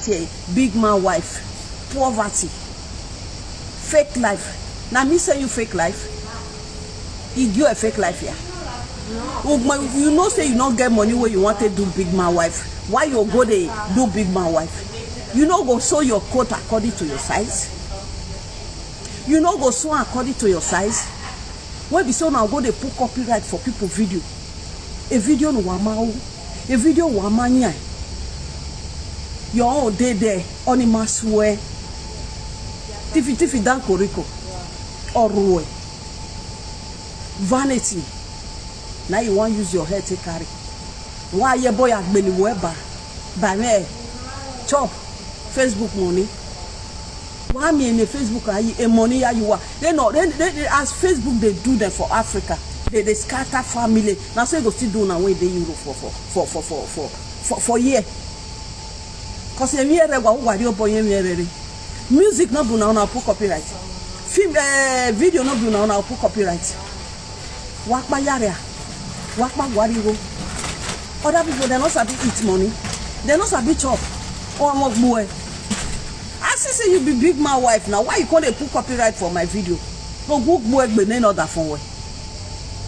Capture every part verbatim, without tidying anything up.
Say big man wife, poverty, fake life. Na me send you fake life? E do a fake life here. Ugbo, you know say you no get money wey you wan take do big man wife. Why you go dey do big man wife? You no go sew your coat according to your size. You no go sew according to your size. Wey be say una go dey put copyright for people video. A video no wama o. A video wama nyan. Your own dey there. Only ma swear. Tifi tifi dan koriko. Oruwe. Vanity. Now you wan use your head take carry. Why ye boy agbeni weba? By me. Chop. Facebook money. Why me in a Facebook ayi a money ya you are? They no, they, they, they, as Facebook they do them for Africa. They, they scatter family. Now so you go still do now when they Europe for for for for for for for, for year. Cause emi ere wa wa ri obo yen ere re. Music no be una una put copyright. Film, eh, video no be una una put copyright. Wakpa yare. Wakpa gwariwo. Other people, they no sabi eat money. They no sabi chop. Or mo gbo e. I see say you be big man wife now. Why you call dey put copyright for my video? No go gbo egbe na another phone we.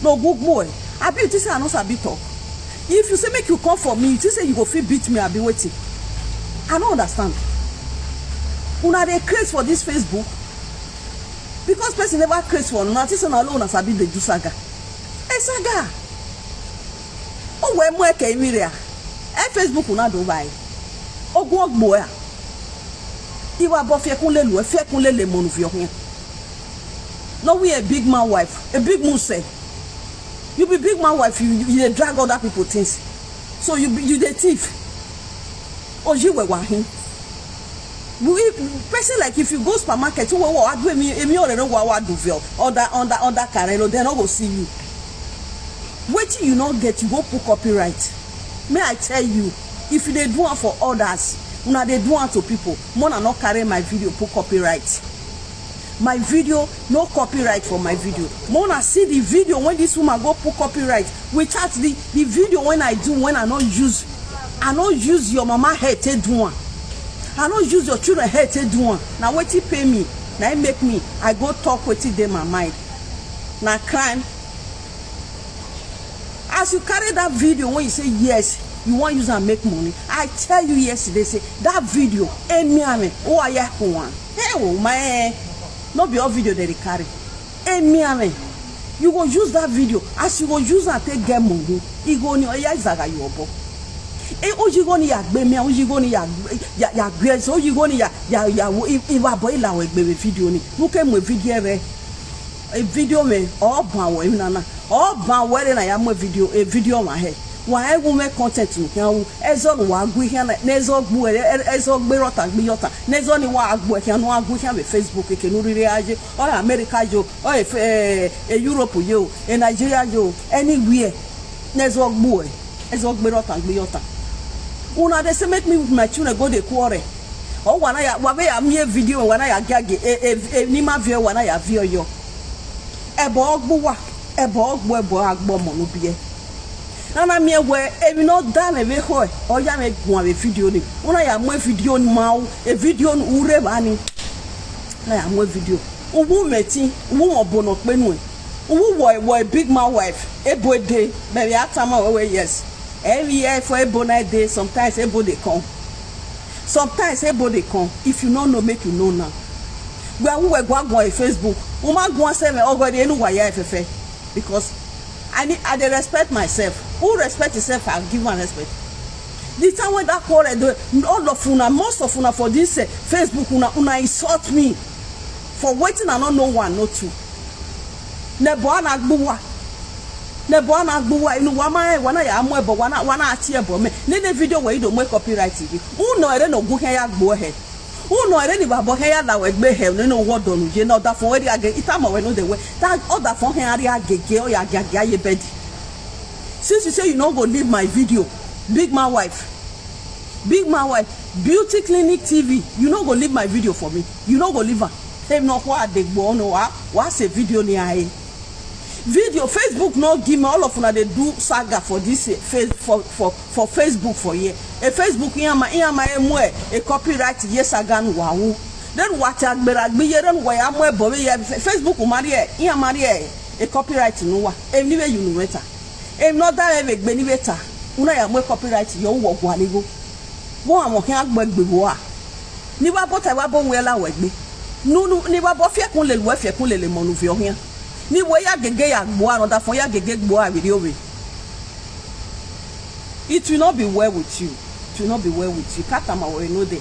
No go gbo e. Abi you think say I no sabi talk? If you say make you come for me, you think say you go fit beat me? Abi wetin? I no understand. Una dey craze for this Facebook because person never craze for una. Think say na alone una sabi dey do saga. A saga. O we mu eke imi re a. E Facebook una do bai. Ogun ogbo ya. Iwa bo fi ekun le lu e, fi ekun le le mo nu fi okun. No, we a big man wife, a big man say. You be big man wife, you you dey drag other people things. So you be, you dey thief. Oji we wa hin. We, person like if you go supermarket, you wa wa do emi emi ore no wa wa do vio. Under under under carelo, they no go see you. Wetin you no get, you go put copyright. May I tell you, if you dey do am for others, una dey do am to people. Mona no carry my video put copyright. My video, no copyright for my video. Mona see the video when this woman go put copyright. We chat the the video when I do when I no use I no use your mama head take do am. I no use your children head take do am. Na wetin pay me, na im make me I go talk wetin dey my mind. Na crime. As you carry that video when you say yes, you wan use am make money. I tell you yesterday say that video, emi ame, o aya ko wan. Hey, oh my, no be all video they dey carry. Emi ame, you go use that video as you go use am take get money. Igo ni oya izaga you obo. E oji go ni ya gbe mi, oji go ni ya ya ya gbe so oji go ni ya ya ya wo iwa bo ila we gbe video ni. Nuke mo video re. E video me o ban wo emi nana. O ban wo re na ya mo video, e video ma he. Wa e wu me content ni kan wu. Ezo ni wa gbe kan na ezo gbu e ezo gbe rota gbe yota. Nezo ni wa gbu e kan wa gbu kan be Facebook ke nu rire aje. O America yo, o e e Europe yo, e Nigeria yo, anywhere. Nezo gbu e ezo gbe rota gbe yota. Una dey say make me with my children go dey quarrel. O wa na ya wa be ya mi video wa na ya gage e e ni ma view wa na ya view yo. Ebo ogbu wa, ebo ogbu ebo agbo mo no bi e. Nana mi ewe emi no da me be ho e. O ya me gun ave video ni. Una ya mo video ni ma o. E video ni ure ba ni. Na ya mo video. Uwu meti, uwu obono pe nu e. Uwu wo wo big man wife. Ebo e dey. Baby atama we we yes. Every year for ebo na dey sometimes ebo dey come. Sometimes ebo dey come. If you no know, make you know now. Gwa wu we gwa gwa e Facebook. Uma gwa se me ogori enu wa ya efefe. Because I need I dey respect myself. Who respect himself, I give am respect. The time when that quarrel dey, all of una, most of una for this eh, Facebook, una una insult me for wetin I no know one, no two. Nebo ana gbuwa. Nebo ana gbuwa inu wa ma e wa na ya mo ebo wa na wa na ati ebo me. Nene video we ido mo copyright bi. Uno ere no gu he ya gbo he. Uno ere ni babo he ya la we gbe he nene wo donu je na oda fon eri age itama we no de we. Ta oda fon he ari agege o ya age age aye bedi. Since you say you no go leave my video, big man wife, big man wife, beauty clinic T V, you no go leave my video for me. You no go leave am. Hey, no kwa de gbo no wa wa se video ni aye. Video, Facebook no give me. All of una dey do saga for this, eh, face for for for Facebook for here. A Facebook, iyama iyama emue a copyright, yes, saga nu wawu. Then what agbera gbiye then wa ya mue bo ye Facebook mari e, iyama ri e, a copyright nu wa. Em ni we you nu weta. Em no da e we gbe ni weta. Una ya mue copyright yo wo gwa ni go. Wo awon ke agbe gbe wo a. Ni wa bo ta wa bo we la we gbe. Nu nu ni wa bo fie kun le lu e fie kun le le mo nu fi o hian. Ni we ya gege ya gbo another phone, ya gege gbo a video we. It will not be well with you. It will not be well with you. Katama we no dey.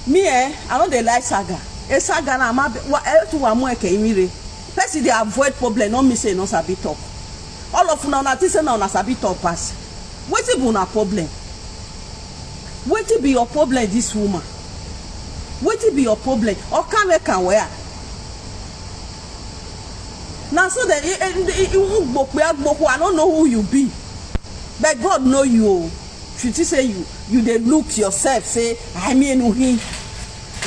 Me, eh, I no dey like saga. A saga na ma wa e tu wa mu e ke imire. Person dey avoid problem, no mean say e no sabi talk. All of una, una think say na una sabi talk pass. Wetin be una problem? Wetin be your problem, this woman? Wetin be your problem? Oka me kan where? Na so dem e e e e gbokpe agboko, I no know who you be, but God know you o. If you think say you you dey look yourself say I mean who him.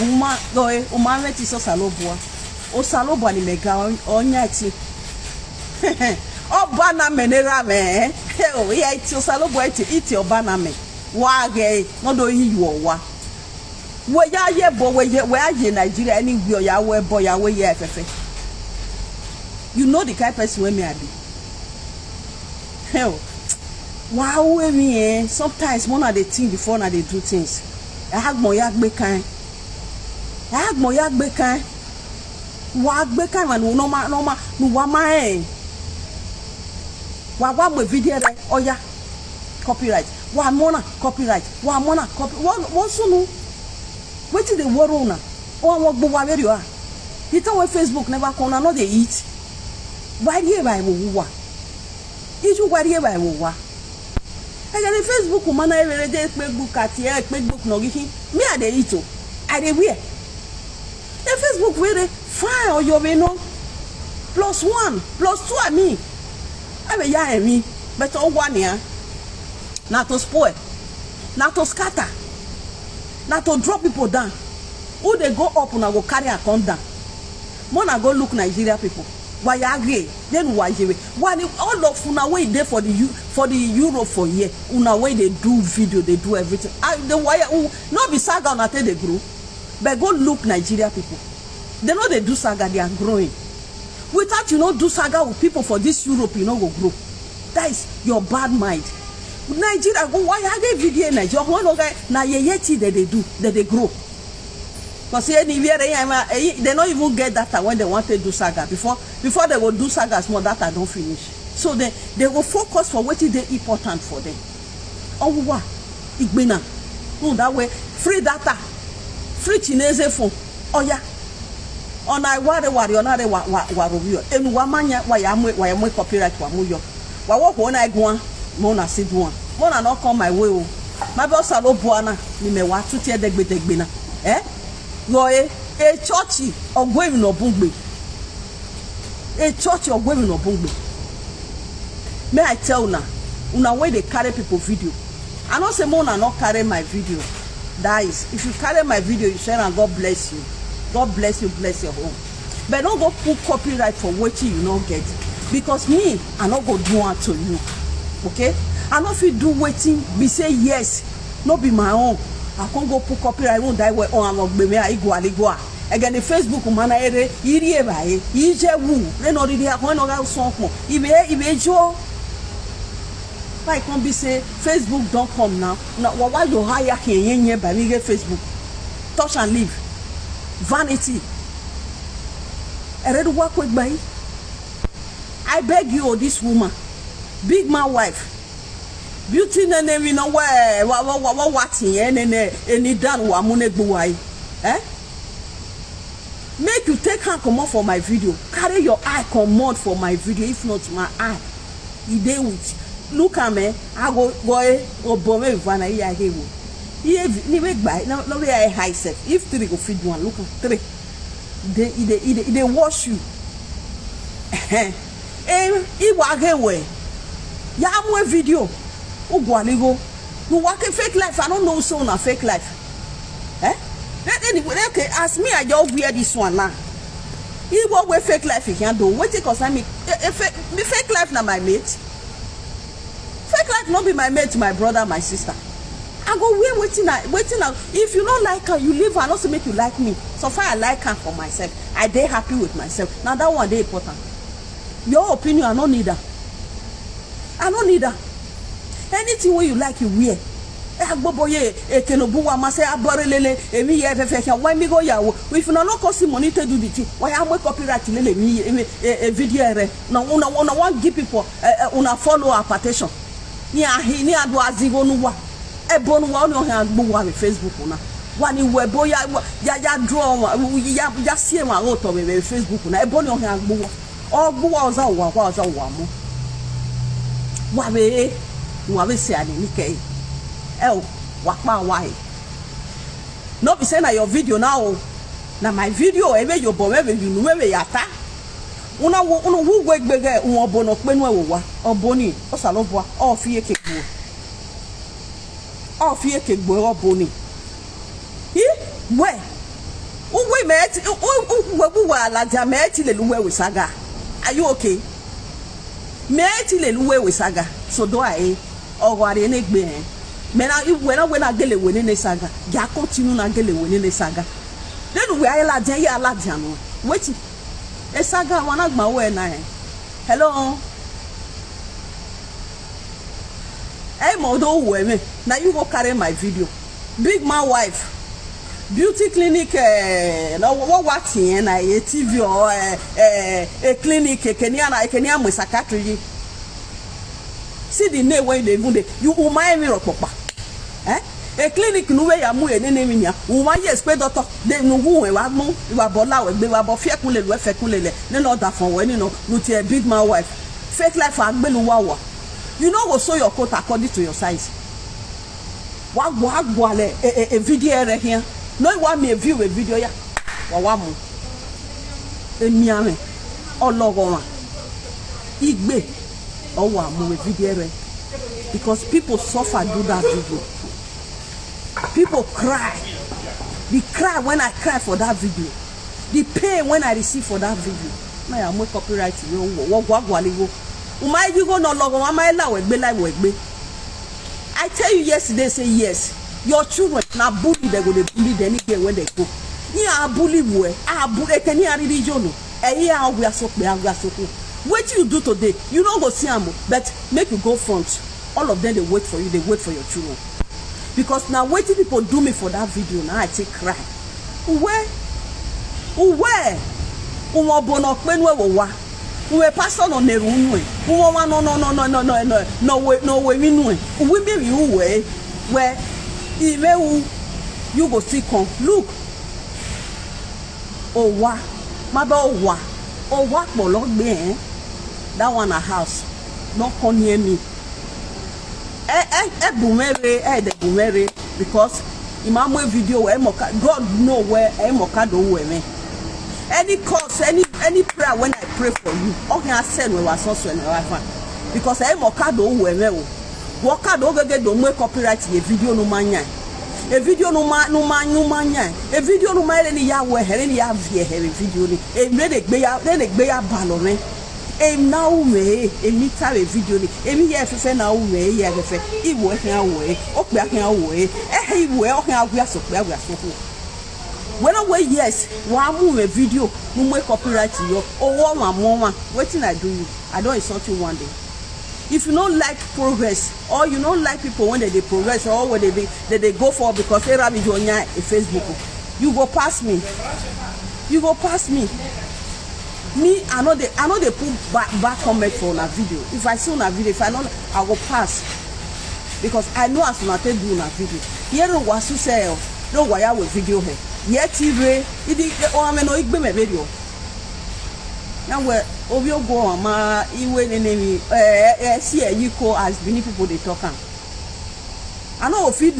Uma go e uma me ti so salobua. O salobua ni mega onya ti. Oba na menera me. Eh? He o ya ti o salobua ti iti oba na me. Wa ge no do yi yo wa. We ya ye bo we ye we aye Nigeria anywhere ya we bo ya we ye fefe. You know the kind person wey me I be. Hell, wow, we me eh. Sometimes more na dey think before na dey do things. Agbon ya gbe kan. Agbon ya gbe kan. Wa gbe kan ma no ma no ma no wa ma eh. Wa wa mo video re. Oya. Copyright. Wa mona copyright. Wa mona copy. Wa wa sunu. Wetin dey worry una? O awon gbo wa very ah. The time wey Facebook never come, una no dey eat. Wari e bai wo wa. Iju wari e bai wo wa. Ege ni Facebook mana e vere de pe gbu kati e pe gbu no gihi. Me I dey eat o. I dey wear. The Facebook vere fine o yo me no. Plus one, plus two a me. I be ya e me. But o wa ni a. Na to spoil, na to scatter, na to drop people down. Who dey go up, una go carry am come down. Mo na go look Nigeria people. Wa ya gre, then wa yewe. Wa ni all of una wey dey for the U- for the Europe for here, una wey dey do video, dey do everything. I the wire who no be saga una take dey grow. But go look Nigeria people. They no dey do saga, they are growing. Without you no do saga with people for this Europe, you no go grow. That is your bad mind. Nigeria go why are they video in Nigeria? One of na ye ye tea that they do, that they grow. Because anywhere they are, eh, they no even get data when they want to do saga. Before before they go do saga, small data don't finish. So they they go focus for what is the important for them. Owuwa, Igbena, no that way. Free data, free Chinese phone. Oya, ona ware ware ona re wa wa wa rovio. Enu wa manya wa ya mwe wa ya mwe copyright wa muyo. Wa wo ho na egwa, mo na si duan. Mo na no come my way o. Ma be osalo buana ni me wa tuti edegbe degbe na. Eh? Yo e e church ogwe mi no bungbe. A church or where we no bungbe. May I tell una, una wey dey carry people video. I no say mo una no carry my video. That is, if you carry my video, you share and God bless you. God bless you, bless your home. But no go put copyright for wetin you no get. Because me, I no go do am to you. Okay? I no fit do wetin be say yes, no be my own. I can't go put copyright won't die well on and ogbe me I go aligua. Again, the Facebook mana ere iri ebae ije wu re no riri akon no ga so pon ibe ibe jo. Why come be say Facebook don come now? Na wa wa yo haya ke yen yen ba mi ge Facebook. Touch and leave. Vanity. Ere du wa ko gbai. I beg you, oh, this woman, big man wife, beauty nene we no wa wa wa wa wa wa tin yen nene eni dan wa mu ne gbo wa yi. Eh? Make you take hand comot for my video. Carry your eye comot for my video. If not, my eye, e dey with. Look am, eh? I go go eh, go bomb everyone. I hear go. He ni we gbai no no we I high self. If three go fit do one, look am three. Dey e dey e dey e dey wash you. Eh, iwa ge we. Ya mu a video. Ugwaligo. You work a fake life. I don't know so na fake life. Eh? Then anyway, okay, as me, I just wear this one now. He work with fake life, he can't do. What it concern me? A, a fa-, me fake life na my mate. Fake life no be my mate, my brother, my sister. I go wear wetin I, wetin I, if you no like am, you leave am, no say make you like me. So far I like am for myself. I dey happy with myself. Na that one dey important. Your opinion, I no need am. I no need am. Anything wey you like, you wear. Agboboye, ekenobu wa ma se abore lele, emi ye fefe ke wa mi go yawo. If una no come see money to do the thing, why am I copyright lele mi, emi, e, e video re. Na una, una wan give people, e, e, una follow our partition. Ni ahi, ni adu azigo nu wa. E bonu wa, oni ohe agbo wa mi Facebook na. Wa ni we boya, wa, ya, ya draw wa, ya, ya sie wa oto we, we Facebook na. E bonu ohe agbo wa. Ogbo wa oza wa, wa oza wa mo. Wa we, wa we se ani ni ke. E o, wa pa wa e. No be say na your video na o. Na my video, e we yo bo, we we you, we we yata. Una wo, una wu gbe gbege, un obo no pe nu e wo wa. Obo ni, o sa lo bo, o fi eke gbo. O fi eke gbo, obo ni. Ih, we. Uwe me ti, u, u, u, we bu wa la ja me ti le luwe we saga. Are you okay? Me ti le luwe we saga. So do I. O wa re ne gbe, eh. Me na, i, we na, we na gele we ne ne saga. Ja continue na gele we ne ne saga. Then we are la ja, ya la ja no. Wait. E saga wa na gba we na, eh. Hello. Hey, mo do we me. Na you go carry my video. Big man wife. Beauty clinic, eh, na what, what, eh, na a T V or, eh, eh, a clinic, eh, kenya na, kenya mo sakatri. See the name wey you dey even dey. You umai mi ropopa. Eh? A clinic nu we ya mu e ne ne mi nya. Uma yes pe doctor. De nu hu we wa mu. Wa bo la we gbe wa bo fie kunle lu e fe kunle le. Ne no da fon we ni no. Nu ti a big man wife. Fake life agbenu wa wa. You no go sew your coat according to your size. Wa gwa gwa le e, e, e video re here. No wa mi e view e video ya. Wa wa mu. Emi ame. Ologo wa. Igbe. Or wa mu e video re. Because people suffer do that video. People cry. The cry when I cry for that video. The pain when I receive for that video. Na ya mo copyright yo wo, wo gwa gwa le wo. Uma e go no logo, ama e la we gbe, la we gbe. I tell you yesterday, say yes. Your children na bully, they go dey bully them anywhere when they go. Ni a bully we, a bully, e ke ni a religion no. E ya we aso pe, a we aso ko. Wetin you do today, you no go see am o, but make you go front. All of them dey wait for you, dey wait for your children. Because na wetin people do me for that video, na I take cry. Uwe, uwe, uwe obo no pe nu e wo wa. Uwe pastor no neru nu e. Uwe wa no, no, no, no, no, no, no, no we, no we mi nu e. Uwe mi ri uwe. We, ime u, you go see come. Look. Owa, ma ba owa. Owa polo gbe, eh. That one a house. No come near me. E, e, e bumere, e de bumere, because imamu e video we mo ka, God know where e mo ka do we me. Any cause, any, any prayer when I pray for you, okay, I send we was also in the life. Because e mo ka do we me o. Wo ka do gege do mo copyright ye video no manya. E video no ma, no ma, no manya. E video no ma ele ni ya we here ni ya vie here video ni. E me de gbe ya, de gbe ya ba lo me. E na u me, e mi ta we video ni. E mi ye fefe na u me, ye fefe. I wo he a wo e. O pe a he a wo e. E he i wo e, o he a gbe aso pe a gbe aso ko. When I we yes, wa mu we video, no mo copyright yo. O wo wa mo wa. Wetin I do you? I don insult you one day. If you no like progress, or you no like people when they dey progress, or when they dey, they dey go for because they rabi join a Facebook, you go pass me. You go pass me. Me, I no dey, I no dey put bad, bad comment for una video. If I see una video, if I no, I go pass. Because I know as una take do una video. Here no wasu sell, no wire with video here. Yet, Ibe, idi, o ame no igbe me video. Na we, obi ogo ama iwe nene mi, eh, eh, see, eh, you call as Benin people dey talk am. I no go fit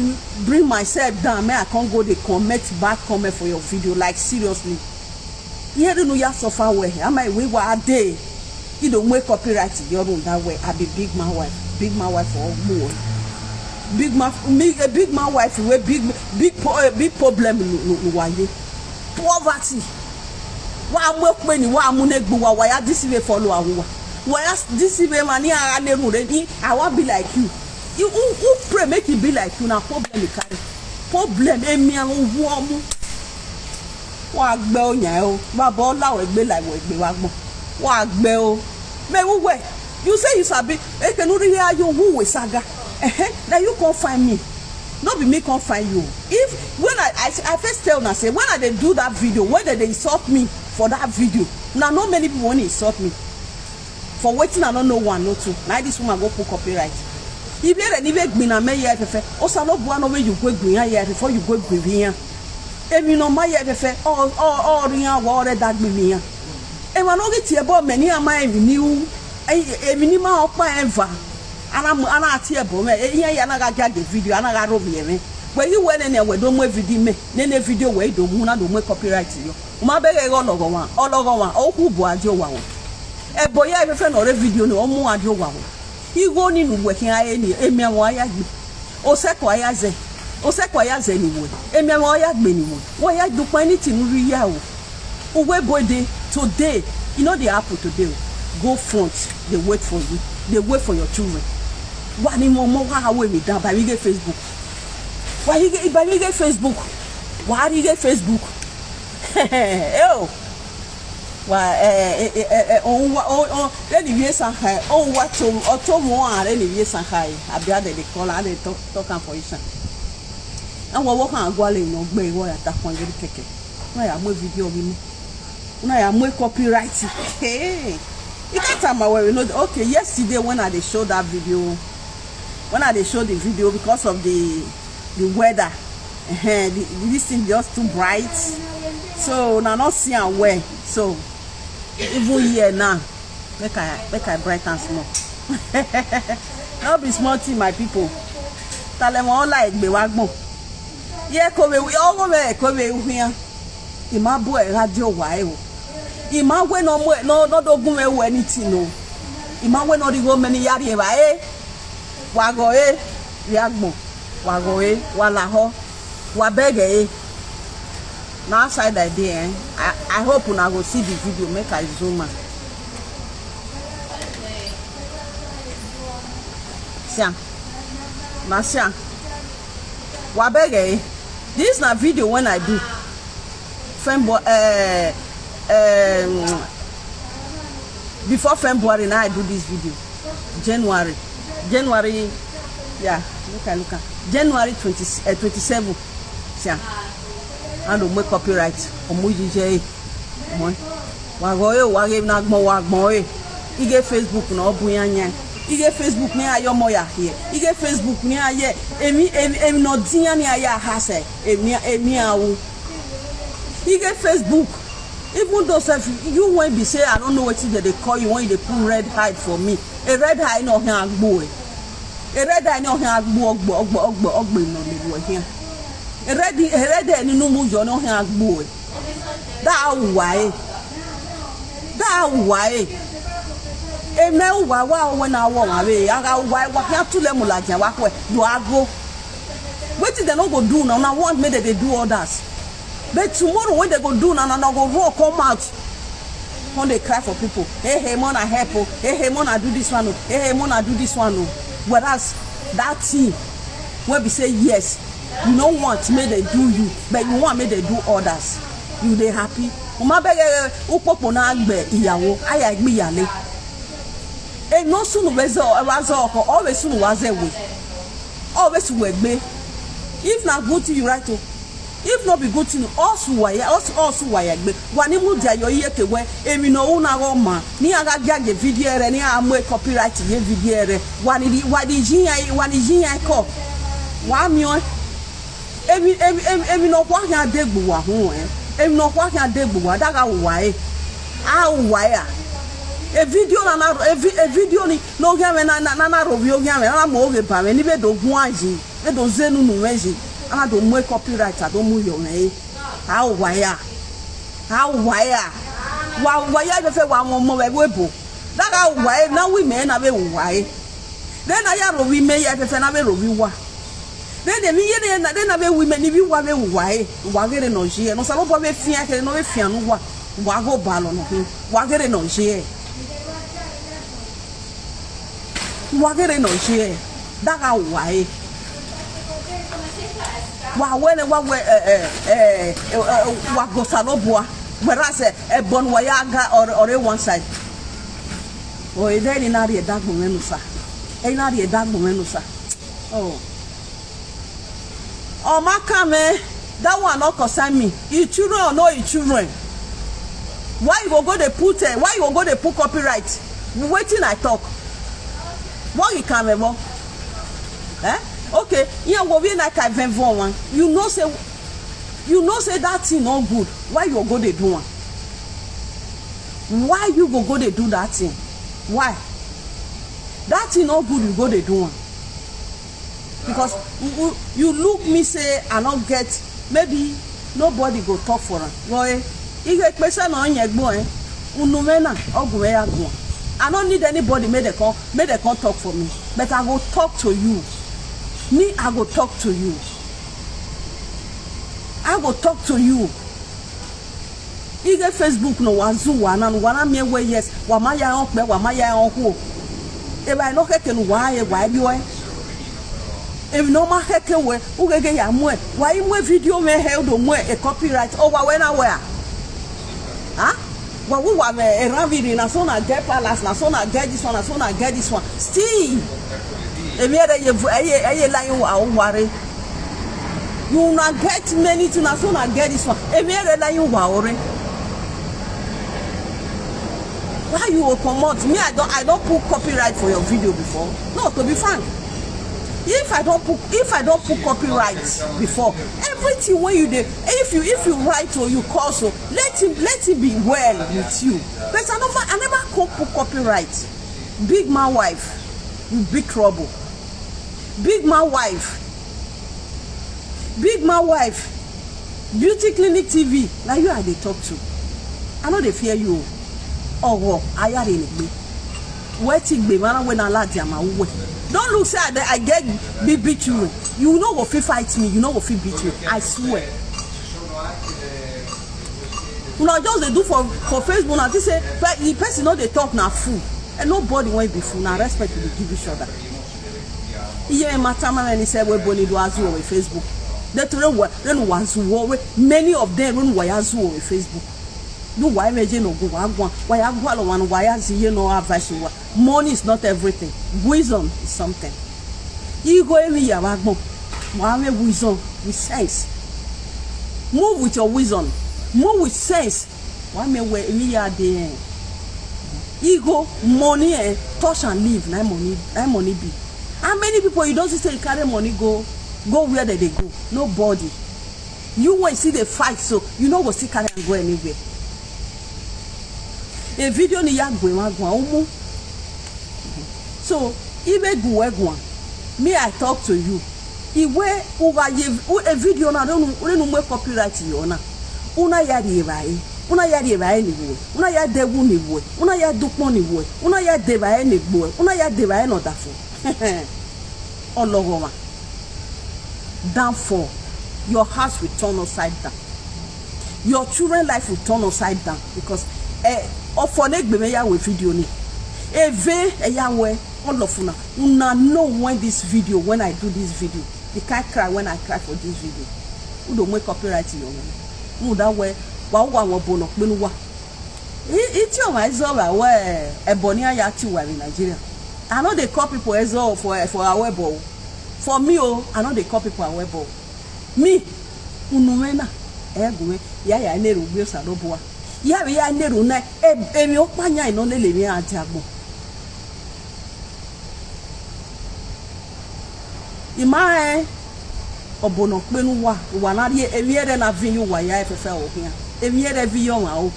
bring myself down, make I come go dey comment bad comment for your video, like, seriously. Here no ya suffer well. Am I we wa day? You don't wake copyright your room that way. I be big man wife, big man wife for more. Big man, me, a big man wife, we big, big, po-, eh, big problem. No, no, no, why? Poverty. Wa mo pe ni, wa mo ne gbo wa, wa ya this way follow awa. Whereas this event man, ni ara neru re ni, I wan be like you. You who, who pray make e be like you, na problem e carry. Problem, emi awon owo omu. Wa gbe o nya o. Baba ola we gbe la we gbe wa gbon. Wa gbe o. Me wu we. You say you sabi. Eke nu ri ya yo wu we saga. Eh, na you come find me. No be me come find you. If when I, I, I first tell una say when I dey do that video, when they dey insult me for that video, na no many people wan insult me. For wetin I no know one, no two. Na this woman go put copyright. Ibe re ni be gbin na me ye fefe. O sa no bua no we you go gbin ya ye fefe, you go gbin bi ya. Emi no ma ye fefe. O, o, o ri ya wo re da gbin bi ya. E ma no gi ti e bo me ni ama emi ni u. E, emi ni ma opa eva. Ana mu, ana ati e bo me. E ya ya na ga ga ge video, ana ga ro bi e me. We you we ne ne we do mo video me. Ne ne video we do mu na do mo copyright yo. Uma be ge go logo wa. O logo wa. O ku bo ajo wa wo. E bo ya e fefe no re video ni o mu ajo wa wo. Igho ni nu we kin aye ni emi awon aya gbe. O se ko aya ze. O se ko aya ze ni we. Emi awon aya gbe ni we. Wo ya du pa anything ri ya o. Uwe boy dey today. E no dey happen today o. Go front. Dey wait for you. Dey wait for your children. Wa ni mo mo wa we mi da ba mi ge Facebook. Wa yi ge ba mi ge Facebook. Wa ri ge Facebook. Eh o. Wa eh eh eh eh, eh, o wa o o re ni ye san ha. O wa to o to mo a re ni ye san ha. Abi a de de call a de talk talk am for you san. Awon wo kan agwa le no gbe wo ya ta kon giri keke. Una ya mo video mi mo. Una ya mo copyright. Hey. You can't tell my way. No, okay, yesterday when I dey show that video, when I dey show the video because of the the weather, eh, the, this thing just too bright. So una no see am well. So even here now, make I make I bright am small. No be small thing, my people. Tell them all like be wagbo. Yeah, come away, all over, come away here. Ima bu e radio wa e o. Ima we no mo no no dogun e we anything o. Ima we no ri go many yari e ba e. Wa go e, ri agbon. Wa go e, wa la ho. Wa beg e. Na outside I dey, eh. I, I hope una go see the video, make I zoom am. See am. Na see am. Wa beg e. This na video when I do. February, uh, um, before February, now I do this video. January, January, yeah, look at look at January twenty, uh, twenty-seven. See, I don't make copyright. Omo jije, eh. Omo. Wa go e, wa ge na gbon, wa gbon e. Ige Facebook na obu ya nya. Ige Facebook ni ayo mo ya here. Ige Facebook ni aye. Emi emi emi no dinya ni aye ha se. Emi emi awu. Ige Facebook. Even though sef you when be say I don't know wetin dem dey call you when you dey put red hide for me. A red hide no hin agbo e. A red hide no hin agbo ogbo ogbo ogbo ogbo no le wo hin. A red a red hide nínú mu yo no hin agbo e. Da wa e. Da wa e. Eme wa wa we na wo wa we. Aga wa wa hin tule mu la jan wa kwe. Do ago. Wetin dem no go do now? Una want make dem dey do others. But tomorrow when dem go do now, una no go run come out. Come dey cry for people. Hey, hey, man, I help o. Hey, hey, man, I do this one o. Hey, hey, man, I do this one o. Whereas that thing wey be say yes, you no want make dem do you, but you want make dem do others. You dey happy. Uma beg, eh, ukpokpo na agbe iyawo, aya gbe iyale. E no sunu we zo, wa zo ko, always sunu wa ze we. Always we gbe. If na good thing you write o. If no be good thing, us wa ya, us us wa ya gbe. Wa ni mu dia yo iye ke we. Emi no una go ma. Ni aga dia ge video re, ni a mo copyright ye video re. Wa ni di wa di jin ya, wa ni jin ya ko. Wa mi o. Emi emi emi emi no kwa kan de gbo wa hun e. Emi no kwa kan de gbo wa daga wa e. A wa ya. E video na na e vi- e video ni no ge me na na na na ro vi o ge me na mo ge ba me ni be do gun aji. Be do zenu nu me ji. Ana do mo copyright, a do mu yo me. A wa ya. A wa ya. Wa wa ya be fe wa mo mo be we bo. Daga wa e na wi me na be wa e. Then na ya ro vi me ya be fe na be ro vi wa. Then de mi ye de na de na be wi me ni vi wa be wa e. Wa gere no ji e. No sa lo bo be fi a ke no be fi anu wa. Wa go ba lo no. Wa gere no ji e. Wa gere no je. Daga wa e. Wa wene wa we eh eh eh eh, wa go salobua. Whereas eh, eh, bon wa ya ga or or one side. O e de ni na ri e dagbo menu sa. E na ri e dagbo menu sa. Oh. Oh, Makame, that one no concern me. E children or no e children. Why you go go dey put eh, why you go go dey put copyright? Wetin I talk? What you can remember? Eh? Okay, here we be like I vent for one. You know say you know say that thing no good. Why you go dey do one? Why you go go dey do that thing? Why? That thing no good, you go dey do one. Because you, you, you look me say I no get, maybe nobody go talk for am. But eh, ihe kpesa na onye gbo eh, unu me na ogu me ya gbo. I no need anybody make they come make they come talk for me. But I go talk to you. Me, I go talk to you. I go talk to you. Ige Facebook no wa zu wa na wa na mi we yes wa ma ya on pe wa ma ya on ho. E ba no keke no wa e wa bi we. E no ma keke we u gege ya mu e wa i mu e video me he do mu e copyright o wa we na we a. Ha? Wa wu wa me e ran video na so na get palace na so na get this one na so na get this one. Still. Emi ere ye eye eye la yin wa o ware. You na get many things na so na get this one. Emi ere la yin wa ore. Why you go comot? Me I don I don put copyright for your video before. No, to be frank. If I don put if I don put copyright before, everything wey you dey if you if you write or you call so let him let it be well with you. But I never I never come put copyright. Big man wife, you big trouble. Big man wife, big man wife, Beauty Clinic T V, na you I dey talk to. I no dey fear you o. Owo, ayare ni gbe. Where ti gbe mara when I lad yama uwe. Don't look say I, dey- I get big beat you. You no go fit fight me, you no go fit beat me. I swear. Una just dey do for for Facebook na think say pe- the person no dey talk na fool. And nobody wey be fool na respect we dey give each other. Iye mata ma ni se we boni do azu we Facebook. De to re wa re no wa zu we many of them re no wa ya zu we Facebook. Do wa me je no go wa gwa wa ya gwa lo wa no wa ya zi ye no advice wa. Money is not everything. Wisdom is something. Igo emi ya wa gbon. Wa me wisdom with sense. Move with your wisdom. Move with sense. Wa me we emi ya de eh. Igo money eh touch and leave na money na money be. How many people you don see say you carry money go go where they dey go? Nobody. You wey see dey fight so you no go still carry am go anywhere. A video ni ya gbe wa gwa umu. So ibe guwe gwa. Me I talk to you. Iwe uga ye u- a video na renu renu mwe copyright yo na. Una ya ri ebae. Una ya ri ebae ni wo. Una ya dewu ni wo. Una ya dukpon ni wo. Una ya debae ni gbo. Una ya debae no dafo. Ologo wa. Downfall. Your house will turn upside down. Your children life will turn upside down because eh ofo ne gbe me ya we video ni. Eve e ya we all of una. Una know when this video when I do this video. The kind cry when I cry for this video. Who don't make copyright in your own? Who that way? Wa wa wa bono pinu wa. Iti o ma izo ba we ebony aya ti wa in Nigeria. I know they call people ezo for for our bo. For me oh, I know they call people our bo. Me unumena egume ya ya neru gbe osa lo bua. Ya bi ya neru na e- emi o panya ino lele mi ajagbon. Ima eh obono penu wa wa na ri emi ere na vi yu wa ya efefe o hia. Emi ere vi yo wa o.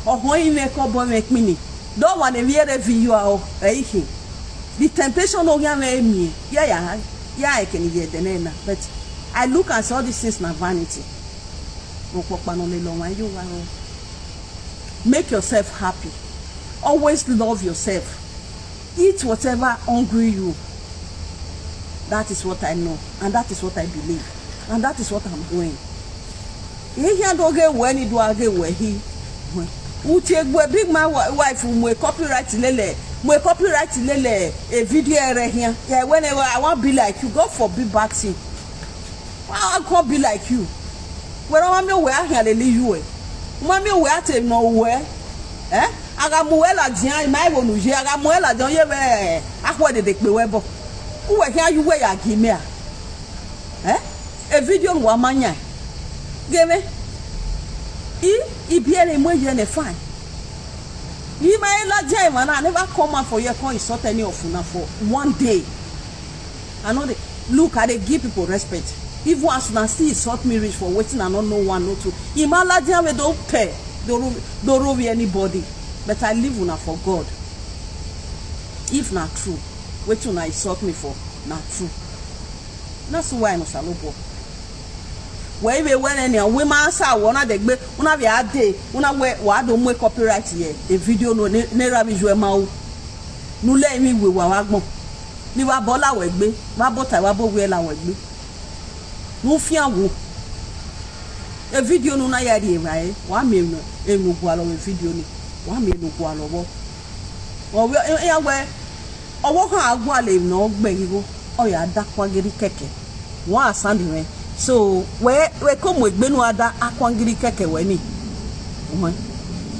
Oho ime ko bo me pini. Do wa ne vi ere vi yo a o. Eihi. The temptation o ya me emi. Ya ya ya e keni ye de na. But I look and say all these things na vanity. Okpokpa no le lo wa yo wa o. Make yourself happy. Always love yourself. Eat whatever hungry you. That is what I know, and that is what I believe, and that is what I'm doing. Ihe ya do ge we ni do age we hi. Uche gbe big man wi- wife mu copyright lele. Mwe copyright lele a video ere here. Yeah, whenever I want be like you, God forbid bad thing. I can't be like you. Where am I? Where I can lele you? Mami, where I tell no where? Eh? Aga muela dia in my one uji. Aga muela dia ye we. Akwa de de pe webo. Uwe here you we ya gimea. Eh? A video wa manya. Geme. I ibiere mwe ye ne fine. Ima ela dia man, I never come out for you come insult any of una for one day. I know they look, I dey give people respect. Even as una still insult me reach for wetin I no know one no two. Ima la dia we don't care. Don't don't be anybody. But I leave una for God. If na true, wetin una insult me for na true. Na so why no salobo. Where we when any we man sa wona de gbe una be a day una we wa do mwe copyright here. A video no ne ne rabi jwe ma o. Nu le mi we wa wa gbon. Ni wa bo la we gbe, wa bo ta wa bo we la we gbe. Nu fi an wo. A video nu na ya di e wa e. Wa mi no e nu gwa lo we video ni. Wa mi e nu gwa lo wo. O we e ya we. Owo kan agwa le no gbe gigo. O ya da kwangiri keke. Wa asandi we. So we we ko mo egbe nu ada akwangiri keke we ni. Wọ́n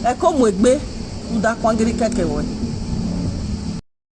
ẹ kó mú egbe ń da kwangiri kẹ̀kẹ́ wọ̀ ẹ́.